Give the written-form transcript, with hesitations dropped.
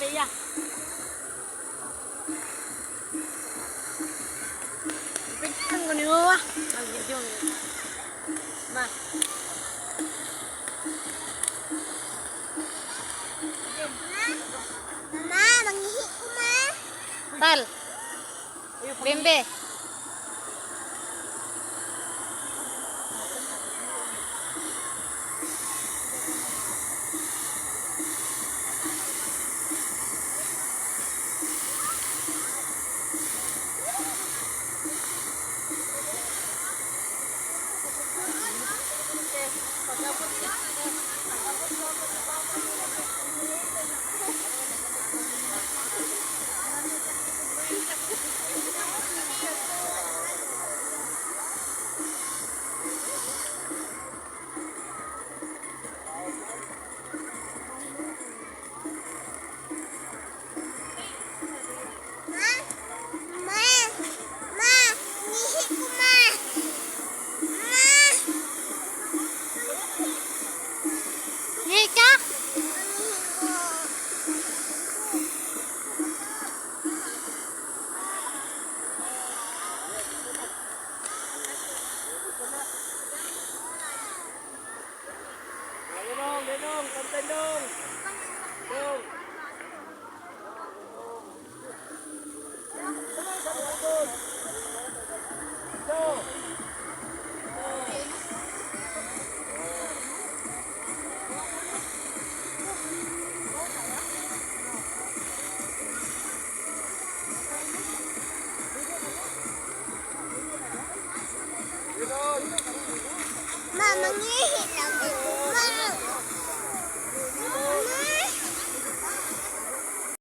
Bea. Picture ko ni Mama. Ang video ni. Ma. Mama, manghihi ko, ma. Tal. Bembe. Ma, ma, ma, manghihi ko, ma. Ma, Hi ka? Manghihi ko. Dong, dong, konten dong. Dong. Ma, manghihi lang ko, ma.